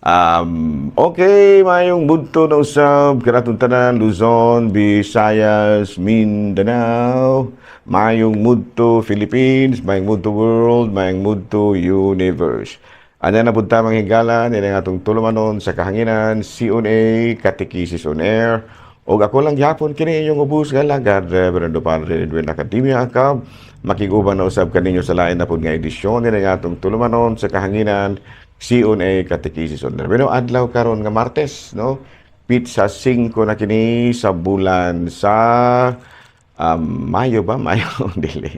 Okay, mayong budto na usab kanatong tanan, Luzon, Visayas, Mindanao, mayong mudto Philippines, mayong mudto world, mayong mudto universe. Ana na punta, mga higala, nila nga atong tulumanon sa kahanginan, C on A, Catechesis on Air. Og ako lang gyapon kini inyong ubos nga lagad, Reverendo Padre Edwin Academia Acab, makiguban na usab kaninyo sa lain na pud nga edisyon nila nga atong tulumanon sa kahanginan, C on A, Catechesis on Air. Pero adlaw karon nga Martes, no? Petsa 5 na kini sa bulan sa Mayo ba? Mayo, dili.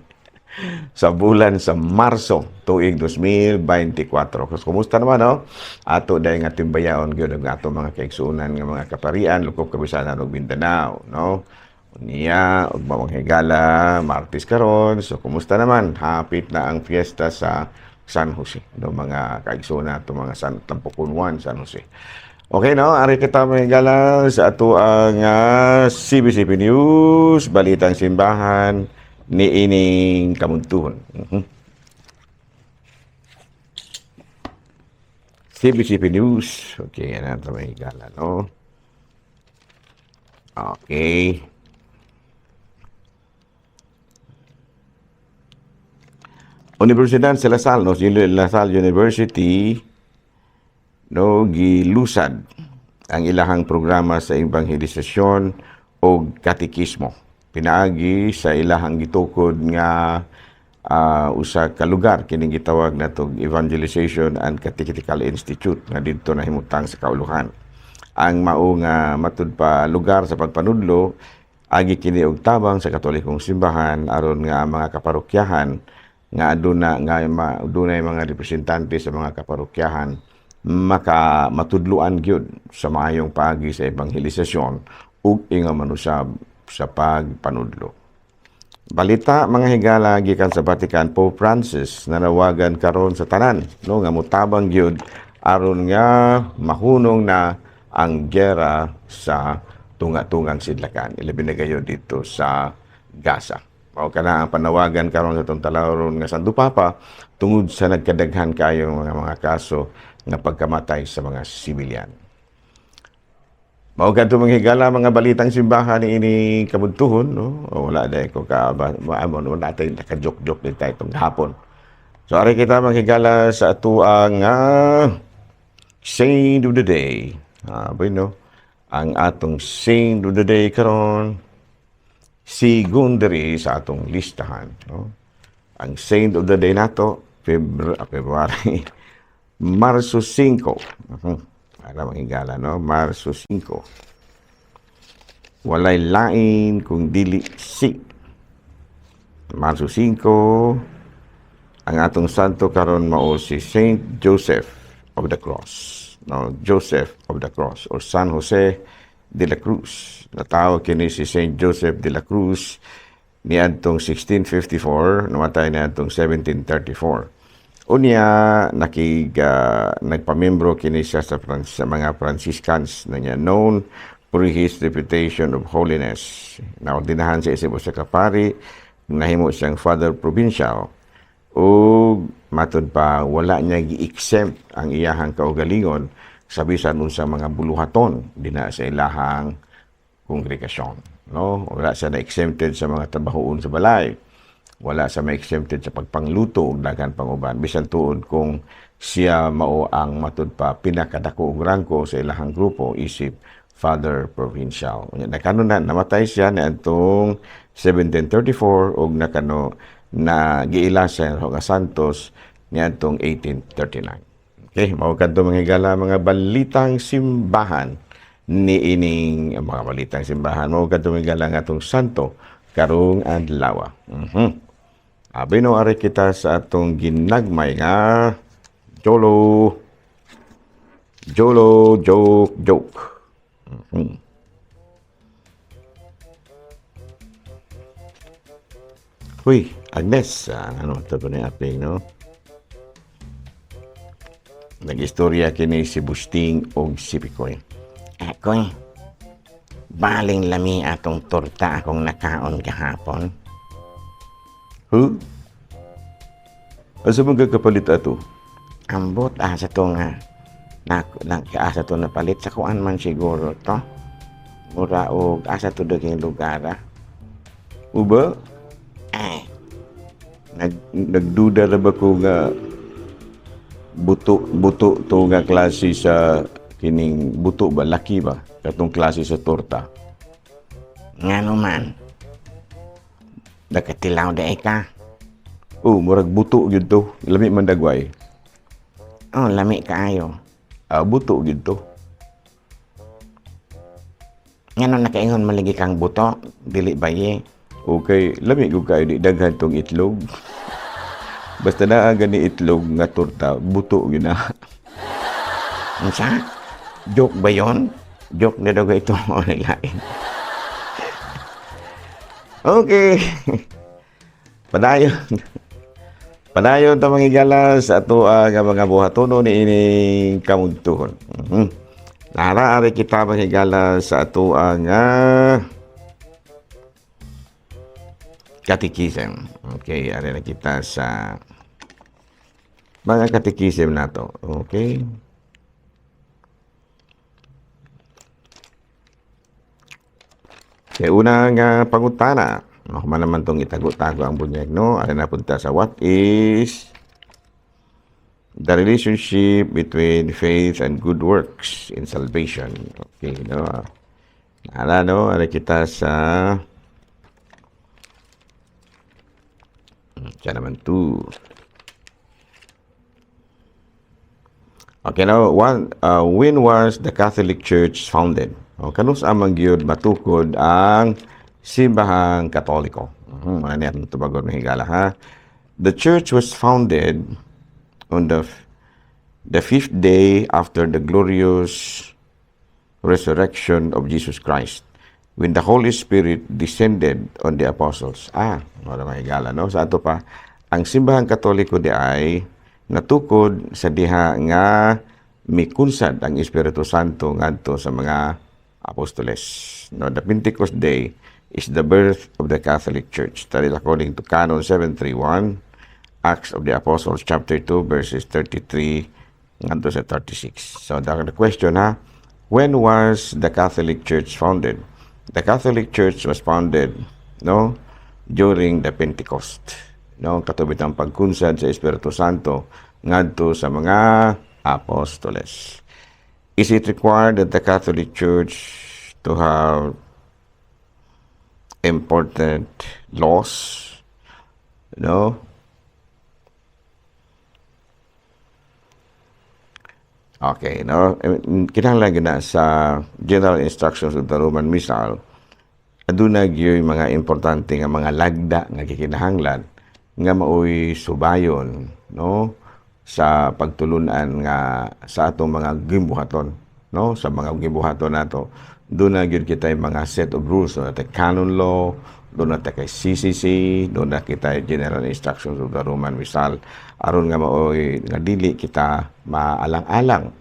Sa bulan sa Marso, tuig 2024. So, kumusta naman, no? Ato dahil nga timbayaon gyud ang ato mga kaigsuonan nga mga kaparian, lukop kabisanan ug Mindanao, no? Unya, ug mga higala, Martes karon. So, kumusta naman? Hapit na ang fiesta sa San Jose. No, mga kaigsuonan ato mga San Tampokon 1, San Jose. Okay, no? Ari kita, mga higala, sa ato ang CBCP News, Balitang Simbahan, ni ining kamuntuhon. CBCP News. Okay, yan ang mga higala, no? Okay. Universidad sa La Salle, no? La Salle University, no, gilusad ang ilahang programa sa ebanghelisasyon o katekismo. Pinaagi sa ilahang gitukod nga usa ka lugar kining gitawag natog Evangelization and Catechetical Institute nga didto nahimutang sa kauluhan. Ang mao nga matud pa lugar sa pagpanudlo agi kini og tabang sa Katolikong simbahan aron nga ang mga kaparokyahan nga aduna nga adunay mga representante sa mga kaparokyahan maka matudloan gyud sa maayong paagi sa ebanghelisasyon ug inga manusab sa pagpanudlo. Balita, mga higala, gikan sa Vatican, Pope Francis nanawagan karon sa tanan, no, nga motabang gyud aron nga mahunong na ang gera sa tunga-tungang sidlakan, ilabi na gayon dito sa Gaza. Mao kana ang panawagan karon sa atong talawron nga Santo Papa tungod sa nagkadaghan kayo mga kaso nga pagkamatay sa mga sibilyan. Mao kadto, mga higala, mga balitang simbahan ni ini kabuntuhon, no? O, wala dai ko ka ba, maamon wala tayo naka-joke-joke din tayo itong hapon. So ari kita, mga higala, sa atuang Saint of the Day. Ah, bueno, ang atong Saint of the Day karon sigon diri sa atong listahan, no? Ang Saint of the Day nato February, Marso 5. Para mga higala, no? Marso 5. Walay lain kung dili si Marso 5, ang atong santo karon mao si Saint Joseph of the Cross. No, Joseph of the Cross or San Jose de la Cruz. Natawag kini si Saint Joseph de la Cruz niadtong 1654, namatay niadtong 1734. Unya nakig nagpamembro kini siya sa mga Franciscans na niya known for his reputation of holiness. Naordinahan siya isip usa ka pari, nahimo siyang father provincial ug matud pa wala niya gi-exempt ang iyahang kaugalingon sa bisan unsa mga buluhaton dinha sa ilahang kongregasyon, no? Wala siya na exempted sa mga trabahoon sa balay, wala siya ma-exempted sa pagpangluto ug daghan pang uban, bisan tuod kung siya mao ang matud pa pinakadako og rangko sa ilahang grupo isip father provincial. Unya nakano na namatay siya niadtong 1734 ug nakano na giila siya nga santos niadtong 1839. Okay, mao kadto, mga higala, mga balitang simbahan ni ining mga balitang simbahan. Mao kadto, mga higala, nga atong santo karong adlaw. Abi no, ari kita sa atong ginagmay nga Jolo Jolo joke joke. Huy, Agnes, ano ito ba ni aping, no? Nag-istorya kini si Busting og si Pikoy. Akoy, baling lami atong torta akong nakaon gahapon. Huh? Asa man ka kapalit ato? Ambot asa to nga Na, na asa to napalit sa kuan man siguro to. Mura og asa to daging lugar ah. Uba? Ay, Nagduda ra ba ko nga buto buto to nga klase sa kining buto ba, laki ba katong klase sa torta? Ngano man. Nakatilaw da ka. Oh, murag buto gyud to. Lami man dagway. Oh, lami kaayo. Ah, buto gyud to. Ngano nakaingon maligi kang buto, dili baye? Okay, lami gud kaayo, di daghan tong itlog. Basta naa gani itlog nga torta, buto gyud na. Unsa? Joke ba yon? Joke na daw ito o lain. Okay. Padayon. Padayon ta, mga higala, sa ato nga mga buhatono ni ining kamuntuhon. Nara ari kita, mga higala, sa ato nga catechism. Okay, ari na kita sa mga catechism nato. Okay. Kaya una nga pangutana, no, man naman tong itago-tago ang bunyag, no? Ari na punta sa what is the relationship between faith and good works in salvation? Okay, no? Nala, no? Ari kita sa siya naman two. Okay, now, one, when was the Catholic Church founded? O, kanus amang gyud matukod ang simbahang Katoliko? Ano niya tubagon, mga higala, ha? The church was founded on the fifth day after the glorious resurrection of Jesus Christ, when the Holy Spirit descended on the apostles. Ah, wala, mga higala, no? Sa ato pa, ang simbahang Katoliko di ay natukod sa diha nga mikunsad ang Espiritu Santo ngadto sa mga apostoles. No, the Pentecost Day is the birth of the Catholic Church. That is according to Canon 731, Acts of the Apostles chapter 2 verses 33 ngadto sa 36. So the question ha, when was the Catholic Church founded? The Catholic Church was founded, no, during the Pentecost. No, katubit ang pagkunsad sa Espiritu Santo ngadto sa mga apostoles. Is it required that the Catholic Church to have important laws? No? Okay, no? Eh, kinahanglan gyud na sa General Instructions of the Roman Missal, aduna gyud mga importante nga mga lagda nga gikinahanglan nga maoy subayon, no, sa pagtulunan nga sa atong mga gimbuhaton, no, sa mga gimbuhaton nato. Duna gyud kitay mga set of rules, no, the canon law, duna ta kay CCC, duna kita General Instructions of the Roman Missal aron nga maoy nga dili kita maalang-alang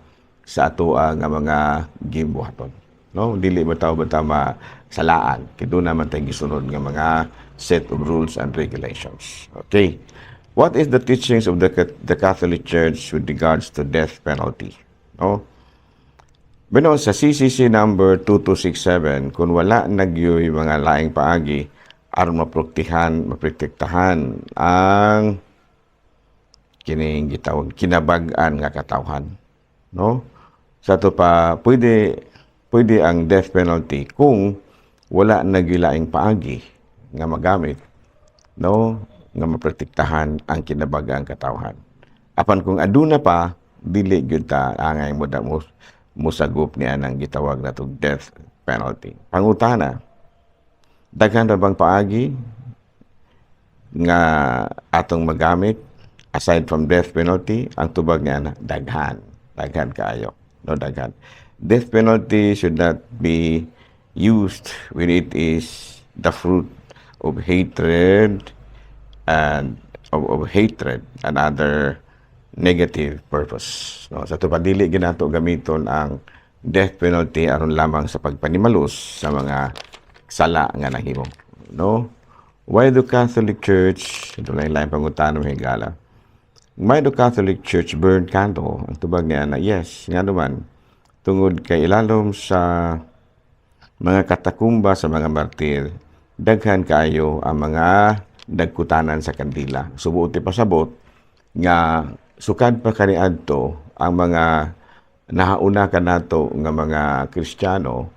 sa ato nga mga gimbuhaton, no, dili ba tawo ba ta masalaan kay duna man tay gisunod nga mga set of rules and regulations. Okay, what is the teachings of the Catholic Church with regards to death penalty, no? Bueno, sa CCC number 2267, kung wala nagyoy mga laing paagi aron maprotektahan, maprotektahan ang kining gitawag kinabag-an nga katawhan, no? Sa ato pa, pwede pwede ang death penalty kung wala nagyoy laing paagi nga magamit, no, nga maprotektahan ang kinabag-ang katawhan. Apan kung aduna pa, dili gyud ta angay mo da mo musagop niya ng gitawag na tong death penalty. Pangutana, daghan ra bang paagi nga atong magamit aside from death penalty? Ang tubag niya na daghan, daghan kaayo, no, daghan. Death penalty should not be used when it is the fruit of hatred and of hatred and other negative purpose. No, sa ato pa, dili ginato gamiton ang death penalty aron lamang sa pagpanimalos sa mga sala nga nahimo. No? Why the Catholic Church, ito lang yung pangutana, mga higala. Why the Catholic Church burn candle? Ang tubag niya na, yes, nga naman, tungod kay ilalom sa mga katakumba sa mga martir, daghan kaayo ang mga dagkutanan sa kandila. Subuot pasabot nga sukad pa kaniadto ang mga nahauna kanato nga mga Kristiyano,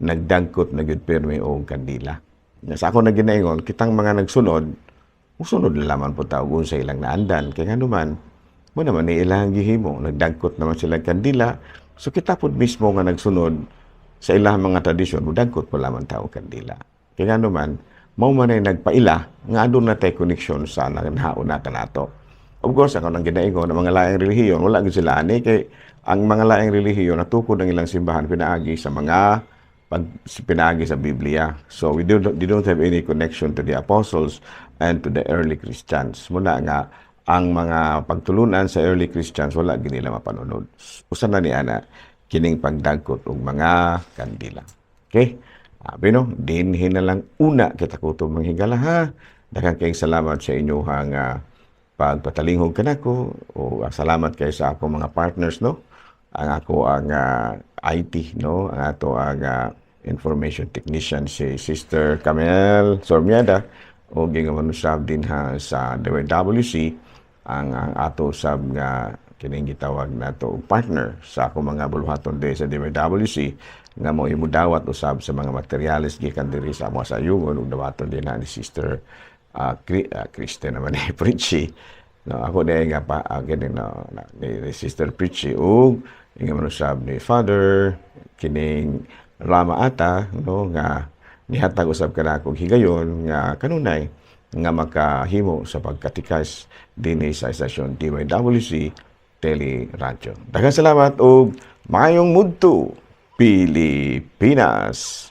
nagdagkot na gyud pirmi og kandila. Na sa ako na ginaingon, kitang mga nagsunod, musunod na lamang po tawag sa ilang naandan. Kaya nga naman, mo naman ni ilang gihimo, nagdagkot naman sila kandila. So kita pod mismo nga nagsunod sa ilang mga tradisyon, mudagkot po lamang tao kandila. Kaya nga naman, mao man ay nagpaila nga aduna tay koneksyon sa nahauna kanato. Of course, ako nang ginaingon ng mga laing relihiyon, wala gyud sila ani kay ang mga laing relihiyon natukod ang ilang simbahan pinaagi sa Biblia. So we don't they don't have any connection to the apostles and to the early Christians. Muna nga ang mga pagtulunan sa early Christians, wala gyud nila mapanunod. Usa na ni ana kining pagdagkot og mga kandila. Okay? Abi no, dinhi na lang una kita kutob, mga higala, ha. Daghang kayong salamat sa inyong pagpatalinghog kanako o salamat kay sa akong mga partners, no. Ang ako ang IT, no, ang ato ang information technician si Sister Camel Sormieda o gingaman usab din ha sa DYWC ang ato sab nga kining gitawag nato partner sa akong mga buluhaton diri sa DYWC nga mo imudawat usab sa mga materyales gikan diri sa amo sa Ayungon ug dawaton din na ni Sister Kristen naman ni Pritchie, no. Ako di nga pa kini, no, ni Sister Pritchie ug nga man usab ni Father kining Rama Ata, no, nga nihatag usab kanako higayon nga kanunay nga makahimo sa pagkatikas dinhi sa istasyon DYWC Tele Radyo. Daghang salamat ug maayong mudto, Pilipinas.